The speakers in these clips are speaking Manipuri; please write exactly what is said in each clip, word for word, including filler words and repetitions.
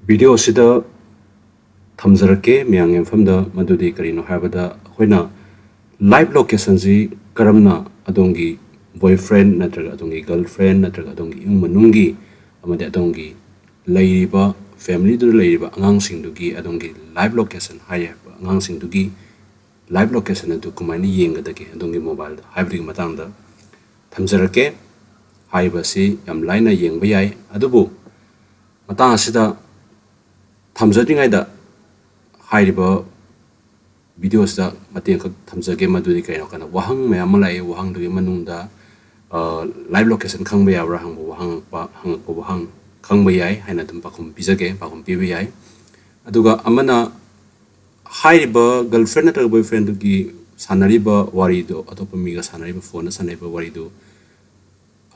ꯚꯤꯗꯤꯑꯣ ꯑꯁꯤꯗ ꯊꯝꯖꯔꯛꯀꯦ ꯃꯌꯥꯝꯒꯤ ꯃꯐꯝꯗ, ꯃꯗꯨꯗꯤ ꯀꯔꯤꯅꯣ ꯍꯥꯏꯕꯗ, ꯑꯩꯈꯣꯏꯅ ꯂꯥꯏꯚ ꯂꯣꯀꯦꯁꯟꯁꯤ ꯀꯔꯝꯅ ꯑꯗꯣꯝꯒꯤ ꯕꯣꯏ ꯐ꯭ꯔꯦꯟ ꯅꯠꯇ꯭ꯔꯒ ꯑꯗꯣꯝꯒꯤ ꯒꯔꯜ ꯐ꯭ꯔꯦꯟ ꯅꯠꯇ꯭ꯔꯒ ꯑꯗꯣꯝꯒꯤ ꯏꯃꯨꯡ ꯃꯅꯨꯡꯒꯤ ꯑꯃꯗꯤ ꯑꯗꯣꯝꯒꯤ ꯂꯩꯔꯤꯕ ꯐꯦꯃꯤꯂꯤꯗꯨꯗ ꯂꯩꯔꯤꯕ ꯑꯉꯥꯡꯁꯤꯡꯗꯨꯒꯤ, ꯑꯗꯣꯝꯒꯤ ꯂꯥꯏꯚ ꯂꯣꯀꯦꯁꯟ ꯍꯥꯏꯔꯤꯕ ꯑꯉꯥꯡꯁꯤꯡꯗꯨꯒꯤ ꯂꯥꯏꯚ ꯂꯣꯀꯦꯁꯟ ꯑꯗꯨ ꯀꯃꯥꯏꯅ ꯌꯦꯡꯒꯗꯒꯦ ꯑꯗꯣꯝꯒꯤ ꯃꯣꯕꯥꯏꯜꯗ ꯍꯥꯏꯕꯗꯨꯒꯤ ꯃꯇꯥꯡꯗ ꯊꯝꯖꯔꯛꯀꯦ꯫ ꯍꯥꯏꯔꯤꯕ ꯑꯁꯤ ꯌꯥꯝ ꯂꯥꯏꯅ ꯌꯦꯡꯕ ꯌꯥꯏ, ꯑꯗꯨꯕꯨ ꯃꯇꯥꯡ ꯑꯁꯤꯗ ꯊꯝꯖꯗ꯭ꯔꯤꯉꯩꯗ ꯍꯥꯏꯔꯤꯕ ꯚꯤꯗꯤꯑꯣꯁꯤꯗ ꯃꯇꯦꯛ ꯑꯃꯈꯛ ꯊꯝꯖꯒꯦ꯫ ꯃꯗꯨꯗꯤ ꯀꯩꯅꯣ ꯀꯥꯟꯗ, ꯋꯥꯍꯪ ꯃꯌꯥꯝ ꯑꯃ ꯂꯥꯛꯏ꯫ ꯋꯥꯍꯪꯗꯨꯒꯤ ꯃꯅꯨꯡꯗ ꯂꯥꯏꯚ ꯂꯣꯀꯦꯁꯟ ꯈꯪꯕ ꯌꯥꯕ꯭ꯔꯥ ꯍꯪꯕ ꯋꯥꯍꯪ, ꯍꯪꯉꯛꯄ ꯋꯥꯍꯪ ꯈꯪꯕ ꯌꯥꯏ ꯍꯥꯏꯅ ꯑꯗꯨꯝ ꯄꯥꯎꯈꯨꯝ ꯄꯤꯖꯒꯦ, ꯄꯥꯎꯈꯨꯝ ꯄꯤꯕ ꯌꯥꯏ꯫ ꯑꯗꯨꯒ ꯑꯃꯅ, ꯍꯥꯏꯔꯤꯕ ꯒꯔꯜ ꯐ꯭ꯔꯦꯟ ꯅꯠꯇ꯭ꯔꯒ ꯕꯣꯏ ꯐ꯭ꯔꯦꯟꯗꯨꯒꯤ ꯁꯥꯟꯅꯔꯤꯕ ꯋꯥꯔꯤꯗꯣ, ꯑꯇꯣꯞꯄ ꯃꯤꯒ ꯁꯥꯟꯅꯔꯤꯕ, ꯐꯣꯟꯗ ꯁꯥꯟꯅꯔꯤꯕ ꯋꯥꯔꯤꯗꯨ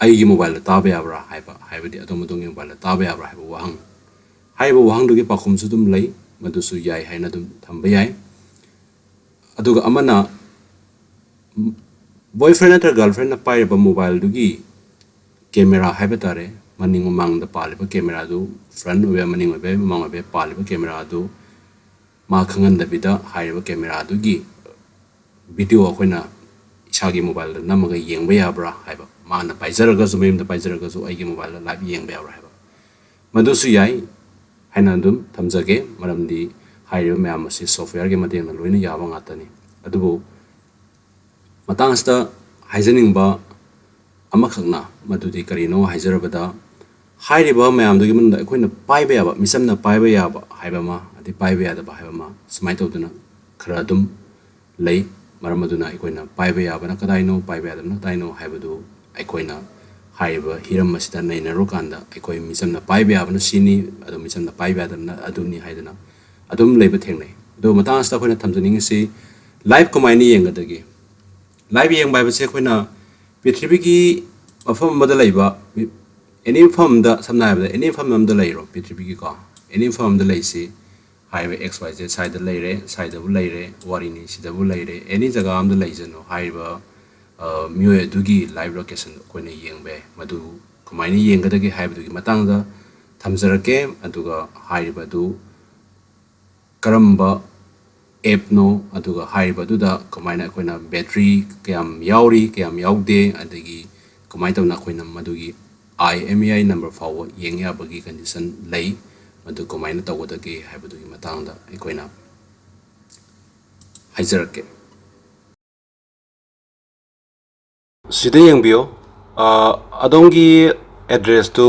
ꯑꯩꯒꯤ ꯃꯣꯕꯥꯏꯜꯗ ꯇꯥꯕ ꯌꯥꯕ꯭ꯔꯥ ꯍꯥꯏꯕ, ꯍꯥꯏꯕꯗꯤ ꯑꯗꯣꯝ ꯑꯗꯣꯝꯒꯤ ꯃꯣꯕꯥꯏꯜꯗ ꯇꯥꯕ ꯌꯥꯕ꯭ꯔꯥ ꯍꯥꯏꯕ ꯋꯥꯍꯪ꯫ ꯍꯥꯏꯔꯤꯕ ꯋꯥꯍꯪꯗꯨꯒꯤ ꯄꯥꯎꯈꯨꯝꯁꯨ ꯑꯗꯨꯝ ꯂꯩ, ꯃꯗꯨꯁꯨ ꯌꯥꯏ ꯍꯥꯏꯅ ꯑꯗꯨꯝ ꯊꯝꯕ ꯌꯥꯏ꯫ ꯑꯗꯨꯒ ꯑꯃꯅ, ꯕꯣꯏ ꯐ꯭ꯔꯦꯟ ꯅꯠꯇ꯭ꯔꯒ ꯒꯔꯜ ꯐ꯭ꯔꯦꯟꯅ ꯄꯥꯏꯔꯤꯕ ꯃꯣꯕꯥꯏꯜꯗꯨꯒꯤ ꯀꯦꯃꯦꯔꯥ ꯍꯥꯏꯕ ꯇꯥꯔꯦ, ꯃꯅꯤꯡ ꯃꯃꯥꯡꯗ ꯄꯥꯜꯂꯤꯕ ꯀꯦꯃꯦꯔꯥꯗꯨ, ꯐ꯭ꯔꯟ ꯑꯣꯏꯕ ꯌꯥꯏ, ꯃꯅꯤꯡ ꯑꯣꯏꯕ ꯌꯥꯏ, ꯃꯃꯥꯡ ꯑꯣꯏꯕ ꯌꯥꯏ, ꯄꯥꯜꯂꯤꯕ ꯀꯦꯃꯦꯔꯥꯗꯨ ꯃꯥ ꯈꯪꯍꯟꯗꯕꯤꯗ ꯍꯥꯏꯔꯤꯕ ꯀꯦꯃꯦꯔꯥꯗꯨꯒꯤ ꯚꯤꯗꯤꯑꯣ ꯑꯩꯈꯣꯏꯅ ꯏꯁꯥꯒꯤ ꯃꯣꯕꯥꯏꯜꯗ ꯅꯝꯃꯒ ꯌꯦꯡꯕ ꯌꯥꯕ꯭ꯔꯥ ꯍꯥꯏꯕ, ꯃꯥꯅ ꯄꯥꯏꯖꯔꯒꯁꯨ, ꯃꯌꯨꯝꯗ ꯄꯥꯏꯖꯔꯒꯁꯨ ꯑꯩꯒꯤ ꯃꯣꯕꯥꯏꯜꯗ ꯂꯥꯏꯚ ꯌꯦꯡꯕ ꯌꯥꯕ꯭ꯔꯥ ꯍꯥꯏꯕ, ꯃꯗꯨꯁꯨ ꯌꯥꯏ ꯍꯥꯏꯅ ꯑꯗꯨꯝ ꯊꯝꯖꯒꯦ꯫ ꯃꯔꯝꯗꯤ ꯍꯥꯏꯔꯤꯕ ꯃꯌꯥꯝ ꯑꯁꯤ ꯁꯣꯐꯋꯦꯌꯔꯒꯤ ꯃꯇꯦꯡꯅ ꯂꯣꯏꯅ ꯌꯥꯕ ꯉꯥꯛꯇꯅꯤ꯫ ꯑꯗꯨꯕꯨ ꯃꯇꯥꯡ ꯑꯁꯤꯗ ꯍꯥꯏꯖꯅꯤꯡꯕ ꯑꯃꯈꯛꯅ ꯃꯗꯨꯗꯤ ꯀꯔꯤꯅꯣ ꯍꯥꯏꯖꯔꯕꯗ, ꯍꯥꯏꯔꯤꯕ ꯃꯌꯥꯝꯗꯨꯒꯤ ꯃꯅꯨꯡꯗ ꯑꯩꯈꯣꯏꯅ ꯄꯥꯏꯕ ꯌꯥꯕ, ꯃꯤꯆꯝꯅ ꯄꯥꯏꯕ ꯌꯥꯕ ꯍꯥꯏꯕ ꯑꯃ, ꯑꯗꯩ ꯄꯥꯏꯕ ꯌꯥꯗꯕ ꯍꯥꯏꯕ ꯑꯃ, ꯁꯨꯃꯥꯏꯅ ꯇꯧꯗꯅ ꯈꯔ ꯑꯗꯨꯝ ꯂꯩ꯫ ꯃꯔꯝ ꯑꯗꯨꯅ ꯑꯩꯈꯣꯏꯅ ꯄꯥꯏꯕ ꯌꯥꯕꯅ ꯀꯗꯥꯏꯅꯣ, ꯄꯥꯏꯕ ꯌꯥꯗꯕꯅ ꯀꯗꯥꯏꯅꯣ ꯍꯥꯏꯕꯗꯨ ꯑꯩꯈꯣꯏꯅ ꯍꯥꯏꯔꯤꯕ ꯍꯤꯔꯝ ꯑꯁꯤꯗ ꯅꯩꯅꯔꯨꯀꯥꯟꯗ, ꯑꯩꯈꯣꯏ ꯃꯤꯆꯝꯅ ꯄꯥꯏꯕ ꯌꯥꯕꯅ ꯁꯤꯅꯤ, ꯑꯗꯣ ꯃꯤꯆꯝꯅ ꯄꯥꯏꯕ ꯌꯥꯗꯕꯅ ꯑꯗꯨꯅꯤ ꯍꯥꯏꯗꯅ ꯑꯗꯨꯝ ꯂꯩꯕ ꯊꯦꯡꯅꯩ꯫ ꯑꯗꯣ ꯃꯇꯥꯡ ꯑꯁꯤꯗ ꯑꯩꯈꯣꯏꯅ ꯊꯝꯖꯅꯤꯡꯉꯤꯁꯤ, ꯂꯥꯏꯚ ꯀꯃꯥꯏꯅ ꯌꯦꯡꯒꯗꯒꯦ? ꯂꯥꯏꯚ ꯌꯦꯡꯕ ꯍꯥꯏꯕꯁꯦ ꯑꯩꯈꯣꯏꯅ ꯄ꯭ꯔꯤꯊꯤꯕꯤꯒꯤ ꯃꯐꯝ ꯑꯃꯗ ꯂꯩꯕ, ꯑꯦꯅꯤ ꯃꯐꯝ ꯑꯃꯗ, ꯁꯝꯅ ꯍꯥꯏꯔꯕꯗ ꯑꯦꯅꯤ ꯃꯐꯝ ꯑꯃꯗ ꯂꯩꯔꯣ, ꯄ꯭ꯔꯤꯊꯤꯕꯤꯒꯤꯀꯣ, ꯑꯦꯅꯤ ꯃꯐꯝ ꯑꯃꯗ ꯂꯩꯁꯤ, ꯍꯥꯏꯔꯤꯕ ꯑꯦꯛꯁ ꯋꯥꯏ ꯖꯦꯠ ꯁ꯭ꯋꯥꯏꯗ ꯂꯩꯔꯦ, ꯁ꯭ꯋꯥꯏꯗꯕꯨ ꯂꯩꯔꯦ, ꯋꯥꯔꯤꯅꯤ, ꯁꯤꯗꯕꯨ ꯂꯩꯔꯦ, ꯑꯦꯅꯤ ꯖꯒꯥ ꯑꯃꯗ ꯂꯩꯖꯅꯨ, ꯍꯥꯏꯔꯤꯕ ꯑ, ꯃꯤꯑꯣꯏ ꯑꯗꯨꯒꯤ ꯂꯥꯏꯚ ꯂꯣꯀꯦꯁꯟ ꯑꯩꯈꯣꯏꯅ ꯌꯦꯡꯕ ꯌꯥꯏ꯫ ꯃꯗꯨ ꯀꯃꯥꯏꯅ ꯌꯦꯡꯒꯗꯒꯦ ꯍꯥꯏꯕꯗꯨꯒꯤ ꯃꯇꯥꯡꯗ ꯊꯝꯖꯔꯛꯀꯦ꯫ ꯑꯗꯨꯒ ꯍꯥꯏꯔꯤꯕ ꯑꯗꯨ ꯀꯔꯝꯕ ꯑꯦꯞꯅꯣ, ꯑꯗꯨꯒ ꯍꯥꯏꯔꯤꯕ ꯑꯗꯨꯗ ꯀꯃꯥꯏꯅ ꯑꯩꯈꯣꯏꯅ ꯕꯦꯇ꯭ꯔꯤ ꯀꯌꯥꯝ ꯌꯥꯎꯔꯤ, ꯀꯌꯥꯝ ꯌꯥꯎꯗꯦ, ꯑꯗꯒꯤ ꯀꯃꯥꯏꯅ ꯇꯧꯅ ꯑꯩꯈꯣꯏꯅ ꯃꯗꯨꯒꯤ ꯑꯥꯏ ꯑꯦꯝ ꯏ ꯑꯥꯏ ꯅꯝꯕꯔ ꯐꯥꯎꯕ ꯌꯦꯡ ꯌꯥꯕꯒꯤ ꯀꯟꯗꯤꯁꯟ ꯂꯩ, ꯃꯗꯨ ꯀꯃꯥꯏꯅ ꯇꯧꯒꯗꯒꯦ ꯍꯥꯏꯕꯗꯨꯒꯤ ꯃꯇꯥꯡꯗ ꯑꯩꯈꯣꯏꯅ ꯍꯥꯏꯖꯔꯛꯀꯦ꯫ ꯁꯤꯗ ꯌꯦꯡꯕꯤꯌꯨ꯫ ꯑ, ꯑꯗꯣꯝꯒꯤ ꯑꯦꯗ꯭ꯔꯦꯁꯇꯨ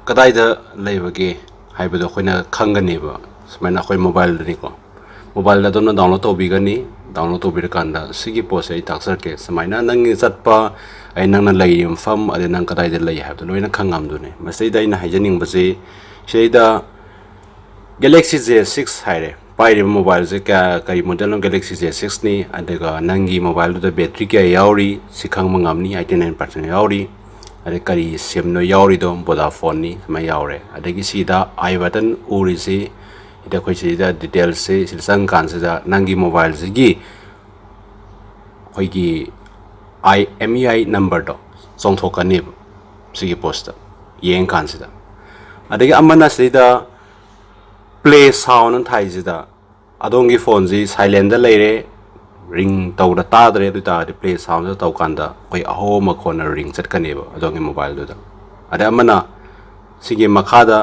ꯀꯗꯥꯏꯗ ꯂꯩꯕꯒꯦ ꯍꯥꯏꯕꯗꯣ ꯑꯩꯈꯣꯏꯅ ꯈꯪꯒꯅꯦꯕ꯫ ꯁꯨꯃꯥꯏꯅ ꯑꯩꯈꯣꯏ ꯃꯣꯕꯥꯏꯜꯗꯅꯤꯀꯣ, ꯃꯣꯕꯥꯏꯜꯗ ꯑꯗꯣꯝꯅ ꯗꯥꯎꯟꯂꯣꯗ ꯇꯧꯕꯤꯒꯅꯤ꯫ ꯗꯥꯎꯟꯂꯣꯗ ꯇꯧꯕꯤꯔꯀꯥꯟꯗ ꯁꯤꯒꯤ ꯄꯣꯠꯁꯦ ꯑꯩ ꯇꯥꯛꯆꯔꯛꯀꯦ꯫ ꯁꯨꯃꯥꯏꯅ ꯅꯪꯒꯤ ꯆꯠꯄ, ꯑꯩ ꯅꯪꯅ ꯂꯩꯔꯤꯕ ꯃꯐꯝ, ꯑꯗꯩ ꯅꯪ ꯀꯗꯥꯏꯗ ꯂꯩ ꯍꯥꯏꯕꯗꯣ ꯂꯣꯏꯅ ꯈꯪꯉꯝꯗꯣꯏꯅꯦ꯫ ꯃꯁꯤꯗꯩꯗ ꯑꯩꯅ ꯍꯥꯏꯖꯅꯤꯡꯕꯁꯤ, ꯁꯤꯗꯩꯗ Galaxy J six ꯍꯥꯏꯔꯦ꯫ ꯄꯥꯏꯔꯤꯕ ꯃꯣꯕꯥꯏꯜꯁꯦ ꯀꯌꯥ, ꯀꯔꯤ ꯃꯣꯗꯦꯜꯅꯣ? Galaxy J six ꯅꯤ꯫ ꯑꯗꯨꯒ ꯅꯪꯒꯤ ꯃꯣꯕꯥꯏꯜꯗꯨꯗ ꯕꯦꯇ꯭ꯔꯤ ꯀꯌꯥ ꯌꯥꯎꯔꯤ? ꯁꯤ ꯈꯪꯕ ꯉꯝꯅꯤ꯫ Eighty nine percent ꯌꯥꯎꯔꯤ꯫ ꯑꯗꯩ ꯀꯔꯤ SIM ꯅꯣ ꯌꯥꯎꯔꯤꯗꯣ? Vodafoneꯅꯤ꯫ ꯁꯨꯃꯥꯏꯅ ꯌꯥꯎꯔꯦ꯫ ꯑꯗꯒꯤ ꯁꯤꯗ I button ꯎꯔꯤꯁꯤ, ꯁꯤꯗ ꯑꯩꯈꯣꯏ ꯁꯤꯗ ꯗꯤꯇꯦꯜꯁꯁꯤ ꯁꯤꯗ ꯆꯪꯀꯥꯟꯁꯤꯗ ꯅꯪꯒꯤ ꯃꯣꯕꯥꯏꯜꯁꯤꯒꯤ ꯑꯩꯈꯣꯏꯒꯤ ꯑꯥꯏ ꯑꯦꯝ ꯏ ꯑꯥꯏ ꯅꯝꯕꯔꯗꯣ ꯆꯣꯡꯊꯣꯛꯀꯅꯦꯕ ꯁꯤꯒꯤ ꯄꯣꯠꯁꯤꯗ ꯌꯦꯡꯀꯥꯟꯁꯤꯗ꯫ ꯑꯗꯒꯤ ꯑꯃꯅ ꯁꯤꯗ play sound ꯊꯥꯏꯁꯤꯗ ꯑꯗꯣꯝꯒꯤ ꯐꯣꯟꯁꯤ ꯁꯥꯏꯂꯦꯟꯗ ꯂꯩꯔꯦ, ꯔꯤꯡ ꯇꯧꯗ ꯇꯥꯗ꯭ꯔꯦ꯫ ꯑꯗꯨ ꯑꯣꯏꯇꯥꯔꯗꯤ play soundꯗ ꯇꯧꯀꯥꯟꯗ ꯑꯩꯈꯣꯏ ꯑꯍꯧꯕ ꯃꯈꯣꯟꯅ ꯔꯤꯡ ꯆꯠꯀꯅꯦꯕ ꯑꯗꯣꯝꯒꯤ ꯃꯣꯕꯥꯏꯜꯗꯨꯗ꯫ ꯑꯗꯩ ꯑꯃꯅ ꯁꯤꯒꯤ ꯃꯈꯥꯗ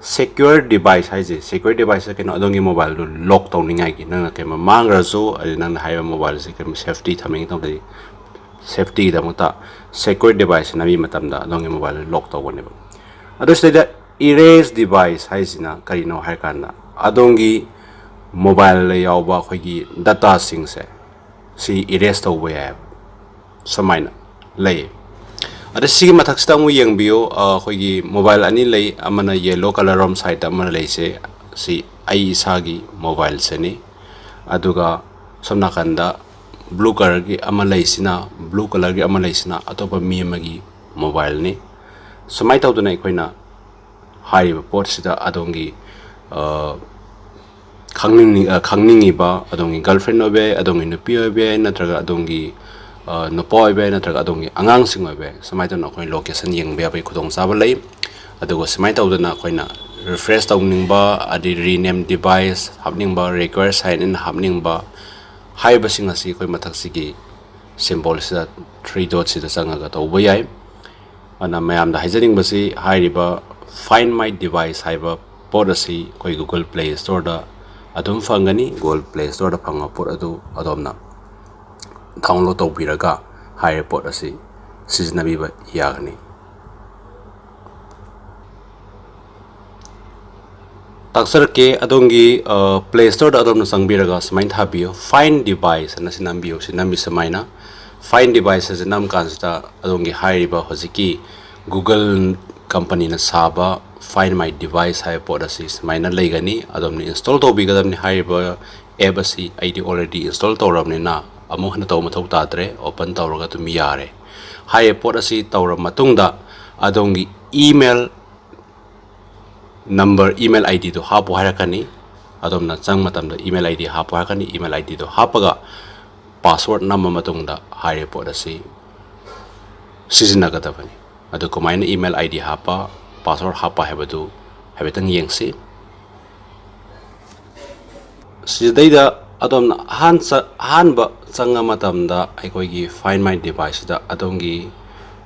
secure device ꯍꯥꯏꯁꯦ, secure device ꯁꯦ ꯀꯩꯅꯣ? ꯑꯗꯣꯝꯒꯤ ꯃꯣꯕꯥꯏꯜꯗꯨ ꯂꯣꯛ ꯇꯧꯅꯤꯡꯉꯥꯏꯒꯤ, ꯅꯪꯅ ꯀꯩꯒꯨꯝꯕ ꯃꯥꯡꯈ꯭ꯔꯁꯨ, ꯑꯗꯩ ꯅꯪꯅ ꯍꯥꯏꯔꯤꯕ ꯃꯣꯕꯥꯏꯜꯁꯦ ꯀꯩꯒꯨꯝꯕ ꯁꯦꯐꯇꯤ ꯊꯝꯅꯤꯡꯉꯤ ꯇꯧꯔꯗꯤ, ꯁꯦꯐꯇꯤꯒꯤꯗꯃꯛꯇ secure device ꯅꯝꯕꯤ ꯃꯇꯝꯗ ꯑꯗꯣꯝꯒꯤ ꯃꯣꯕꯥꯏꯜꯗꯨ ꯂꯣꯛ ꯇꯧꯒꯅꯦꯕ꯫ ꯑꯗꯣ ꯁꯤꯗꯩꯗ erase device ꯍꯥꯏꯁꯤꯅ ꯀꯔꯤꯅꯣ ꯍꯥꯏꯔꯀꯥꯟꯗ, ꯑꯗꯣꯝꯒꯤ ꯃꯣꯕꯥꯏꯜꯗ ꯌꯥꯎꯕ ꯑꯩꯈꯣꯏꯒꯤ ꯗꯇꯥꯁꯤꯡꯁꯦ ꯁꯤ erase ꯇꯧꯕ ꯌꯥꯏꯑꯕ꯫ ꯁꯨꯃꯥꯏꯅ ꯂꯩ꯫ ꯑꯗ ꯁꯤꯒꯤ ꯃꯊꯛꯁꯤꯗ ꯑꯃꯨꯛ ꯌꯦꯡꯕꯤꯌꯨ, ꯑ, ꯑꯩꯈꯣꯏꯒꯤ ꯃꯣꯕꯥꯏꯜ ꯑꯅꯤ ꯂꯩ, ꯑꯃꯅ yellow colour ꯔꯣꯝ ꯁꯥꯏꯠꯇ ꯑꯃ ꯂꯩꯁꯦ, ꯁꯤ ꯑꯩ ꯏꯁꯥꯒꯤ ꯃꯣꯕꯥꯏꯜꯁꯤꯅꯤ꯫ ꯑꯗꯨꯒ ꯁꯣꯝ ꯅꯥꯀꯟꯗ blue colour ꯒꯤ ꯑꯃ ꯂꯩꯁꯤꯅ, blue colour ꯒꯤ ꯑꯃ ꯂꯩꯁꯤꯅ ꯑꯇꯣꯞꯄ ꯃꯤ ꯑꯃꯒꯤ ꯃꯣꯕꯥꯏꯜꯅꯤ꯫ ꯁꯨꯃꯥꯏꯅ ꯇꯧꯗꯅ ꯑꯩꯈꯣꯏꯅ ꯍꯥꯏꯔꯤꯕ ꯄꯣꯠꯁꯤꯗ ꯑꯗꯣꯝꯒꯤ, ꯑ, ꯈꯪꯅꯤꯡ-, ꯑ, ꯈꯪꯅꯤꯡꯉꯤꯕ, ꯑꯗꯣꯝꯒꯤ girlfriend ꯑꯣꯏꯕ ꯌꯥꯏ, ꯑꯗꯣꯝꯒꯤ ꯅꯨꯄꯤ ꯑꯣꯏꯕ ꯌꯥꯏ, ꯅꯠꯇ꯭ꯔꯒ ꯑꯗꯣꯝꯒꯤ, ꯑ, ꯅꯨꯄꯥ ꯑꯣꯏꯕ ꯌꯥꯏ, ꯅꯠꯇ꯭ꯔꯒ ꯑꯗꯣꯝꯒꯤ ꯑꯉꯥꯡꯁꯤꯡ ꯑꯣꯏꯕ ꯌꯥꯏ, ꯁꯨꯃꯥꯏꯅ ꯇꯧꯅ ꯑꯩꯈꯣꯏ location ꯌꯦꯡꯕ ꯌꯥꯕꯒꯤ ꯈꯨꯗꯣꯡꯆꯥꯕ ꯂꯩ꯫ ꯑꯗꯨꯒ ꯁꯨꯃꯥꯏꯅ ꯇꯧꯗꯅ ꯑꯩꯈꯣꯏꯅ ꯔꯤꯐ꯭ꯔꯦꯁ ꯇꯧꯅꯤꯡꯕ, ꯑꯗꯩ ꯔꯤꯅꯦꯝ ꯗꯤꯚꯥꯏꯁ ꯍꯥꯞꯅꯤꯡꯕ, ꯔꯤꯀ꯭ꯋꯦꯌꯔ ꯁꯥꯏꯟ ꯏꯟ ꯍꯥꯞꯅꯤꯡꯕ ꯍꯥꯏꯔꯤꯕꯁꯤꯡ ꯑꯁꯤ ꯑꯩꯈꯣꯏ ꯃꯊꯛꯁꯤꯒꯤ ꯁꯤꯝꯕꯣꯜꯁꯤꯗ, ꯊ꯭ꯔꯤ ꯗꯣꯠꯁꯤꯗ ꯆꯪꯉꯒ ꯇꯧꯕ ꯌꯥꯏ꯫ ꯑꯗꯨꯅ ꯃꯌꯥꯝꯗ ꯍꯥꯏꯖꯅꯤꯡꯕꯁꯤ, ꯍꯥꯏꯔꯤꯕ Find My Device ꯍꯥꯏꯕ ꯄꯣꯠ ꯑꯁꯤ ꯑꯩꯈꯣꯏ Google Play Storeꯗ ꯑꯗꯨꯝ ꯐꯪꯒꯅꯤ꯫ Google Play Storeꯗ ꯐꯪꯕ ꯄꯣꯠ ꯑꯗꯨ ꯑꯗꯣꯝꯅ ꯗꯥꯎꯟꯂꯣꯗ ꯇꯧꯕꯤꯔꯒ ꯍꯥꯏꯔꯤꯕ ꯄꯣꯠ ꯑꯁꯤ ꯁꯤꯖꯤꯟꯅꯕꯤꯕ ꯌꯥꯒꯅꯤ꯫ ꯇꯥꯛꯆꯔꯛꯀꯦ꯫ ꯑꯗꯣꯝꯒꯤ, ꯑ, Play Storeꯗ ꯑꯗꯣꯝꯅ ꯆꯪꯕꯤꯔꯒ ꯁꯨꯃꯥꯏꯅ ꯊꯥꯕꯤꯌꯨ, "Find Device" ꯑꯅ ꯁꯤ ꯅꯝꯕꯤꯌꯨ꯫ ꯁꯤ ꯅꯝꯃꯤ ꯁꯨꯃꯥꯏꯅ, "Find Device" ꯑꯁꯤ ꯅꯝ ꯀꯥꯟꯁꯤꯗ ꯑꯗꯣꯝꯒꯤ ꯍꯥꯏꯔꯤꯕ ꯍꯧꯖꯤꯛꯀꯤ Google ꯀꯝꯄꯅꯤꯅ ꯁꯥꯕ Find My Device ꯍꯥꯏꯕ ꯄꯣꯠ ꯑꯁꯤ ꯁꯨꯃꯥꯏꯅ ꯂꯩꯒꯅꯤ꯫ ꯑꯗꯣꯝꯅ ꯏꯟꯁꯇꯣꯜ ꯇꯧꯕꯤꯒꯗꯕꯅꯤ꯫ ꯍꯥꯏꯔꯤꯕ ꯑꯦꯞ ꯑꯁꯤ ꯑꯩꯗꯤ already ꯏꯟꯁꯇꯣꯜ ꯇꯧꯔꯕꯅꯤꯅ ꯑꯃꯨꯛ ꯍꯟꯅ ꯇꯧꯕ ꯃꯊꯧ ꯇꯥꯗ꯭ꯔꯦ, ꯑꯣꯄꯟ ꯇꯧꯔꯒ ꯑꯗꯨꯝ ꯌꯥꯔꯦ꯫ ꯍꯥꯏꯔꯤꯕ ꯄꯣꯠ ꯑꯁꯤ ꯇꯧꯔꯕ ꯃꯇꯨꯡꯗ ꯑꯗꯣꯝꯒꯤ email number, email IDꯗꯣ ꯍꯥꯞꯄꯨ ꯍꯥꯏꯔꯛꯀꯅꯤ꯫ ꯑꯗꯣꯝꯅ ꯆꯪꯕ ꯃꯇꯝꯗ email ID ꯍꯥꯞꯄꯨ ꯍꯥꯏꯔꯛꯀꯅꯤ꯫ Email IDꯗꯣ ꯍꯥꯞꯄꯒ password ꯅꯝꯃ ꯃꯇꯨꯡꯗ ꯍꯥꯏꯔꯤꯕ ꯄꯣꯠ ꯑꯁꯤ ꯁꯤꯖꯤꯟꯅꯒꯗꯕꯅꯤ꯫ ꯑꯗꯨ ꯀꯃꯥꯏꯅ email ID ꯍꯥꯞꯄ, password ꯍꯥꯞꯄ ꯍꯥꯏꯕꯗꯨ ꯍꯥꯏꯐꯦꯠꯇꯪ ꯌꯦꯡꯁꯤ꯫ ꯁꯤꯗꯩꯗ ꯑꯗꯣꯝꯅ ꯑꯍꯥꯟ ꯆ-, ꯑꯍꯥꯟꯕ ꯆꯪꯉ ꯃꯇꯝꯗ ꯑꯩꯈꯣꯏꯒꯤ Find My Deviceꯁꯤꯗ ꯑꯗꯣꯝꯒꯤ,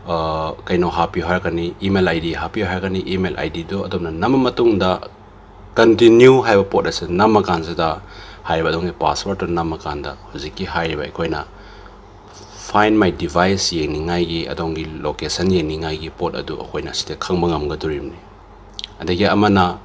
ꯑ, ꯀꯩꯅꯣ ꯍꯥꯞꯄꯤꯌꯨ ꯍꯥꯏꯔꯛꯀꯅꯤ, email ID ꯍꯥꯞꯄꯤꯌꯨ ꯍꯥꯏꯔꯛꯀꯅꯤ꯫ Email IDꯗꯨ ꯑꯗꯣꯝꯅ ꯅꯝꯃ ꯃꯇꯨꯡꯗ Continue ꯍꯥꯏꯕ ꯄꯣꯠ ꯑꯁꯤ ꯅꯝꯃ ꯀꯥꯟꯁꯤꯗ ꯍꯥꯏꯔꯤꯕ ꯑꯗꯣꯝꯒꯤ passwordꯇꯨ ꯅꯝꯃ ꯀꯥꯟꯗ ꯍꯧꯖꯤꯛꯀꯤ ꯍꯥꯏꯔꯤꯕ ꯑꯩꯈꯣꯏꯅ Find My Device ꯌꯦꯡꯅꯤꯡꯉꯥꯏꯒꯤ, ꯑꯗꯣꯝꯒꯤ location ꯌꯦꯡꯅꯤꯡꯉꯥꯏꯒꯤ ꯄꯣꯠ ꯑꯗꯨ ꯑꯩꯈꯣꯏꯅ ꯁꯤꯗ ꯈꯪꯕ ꯉꯝꯒꯗꯣꯔꯤꯕꯅꯤ꯫ ꯑꯗꯒꯤ ꯑꯃꯅ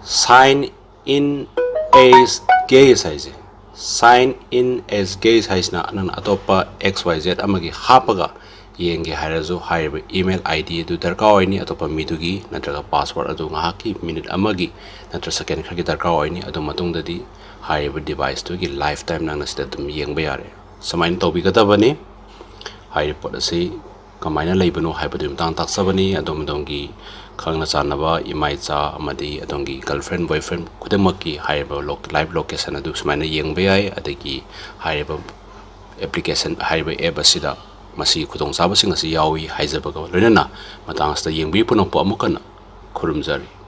Sign in as guest ꯍꯥꯏꯁꯦ꯫ Sign in as guest ꯍꯥꯏꯁꯤꯅ ꯅꯪꯅ ꯑꯇꯣꯞꯄ XYZ ꯑꯃꯒꯤ ꯍꯥꯞꯄꯒ ꯌꯦꯡꯒꯦ ꯍꯥꯏꯔꯁꯨ ꯍꯥꯏꯔꯤꯕ email ID ꯑꯗꯨ ꯗꯔꯀꯥꯔ ꯑꯣꯏꯅꯤ꯫ ꯑꯇꯣꯞꯄ ꯃꯤꯗꯨꯒꯤ ꯅꯠꯇ꯭ꯔꯒ password ꯑꯗꯨ ꯉꯥꯏꯍꯥꯛꯀꯤ, ꯃꯤꯅꯤꯠ ꯑꯃꯒꯤ ꯅꯠꯇ꯭ꯔ second ꯈꯔꯒꯤ ꯗꯔꯀꯥꯔ ꯑꯣꯏꯅꯤ꯫ ꯑꯗꯨ ꯃꯇꯨꯡꯗꯗꯤ ꯍꯥꯏꯔꯤꯕ deviceꯇꯨꯒꯤ lifetime ꯅꯪꯅ ꯁꯤꯗ ꯑꯗꯨꯝ ꯌꯦꯡꯕ ꯌꯥꯔꯦ꯫ ꯁꯨꯃꯥꯏꯅ ꯇꯧꯕꯤꯒꯗꯕꯅꯤ꯫ ꯍꯥꯏꯔꯤꯕ ꯄꯣꯠ ꯑꯁꯤ ꯀꯃꯥꯏꯅ ꯂꯩꯕꯅꯣ ꯍꯥꯏꯕꯗꯨꯒꯤ ꯃꯇꯥꯡ ꯇꯥꯛꯆꯕꯅꯤ꯫ ꯑꯗꯣꯝ ꯑꯗꯣꯝꯒꯤ ꯈꯪꯅ ꯆꯥꯟꯅꯕ ꯏꯃꯥ ꯏꯆꯥ ꯑꯃꯗꯤ ꯑꯗꯣꯝꯒꯤ girlfriend, boyfriend ꯈꯨꯗꯤꯡꯃꯛꯀꯤ ꯍꯥꯏꯔꯤꯕ ꯂꯣꯛ-, live location ꯑꯗꯨ ꯁꯨꯃꯥꯏꯅ ꯌꯦꯡꯕ ꯌꯥꯏ꯫ ꯑꯗꯒꯤ ꯍꯥꯏꯔꯤꯕ application, ꯍꯥꯏꯔꯤꯕ app ꯑꯁꯤꯗ ꯃꯁꯤꯒꯤ ꯈꯨꯗꯣꯡꯆꯥꯕꯁꯤꯡ ꯑꯁꯤ ꯌꯥꯎꯏ ꯍꯥꯏꯖꯕꯒ ꯂꯣꯏꯅꯅ ꯃꯇꯥꯡ ꯑꯁꯤꯗ ꯌꯦꯡꯕꯤꯔꯤꯕ ꯄꯨꯝꯅꯃꯛꯄꯨ ꯑꯃꯨꯛ ꯍꯟꯅ ꯈꯨꯔꯨꯝꯖꯔꯤ꯫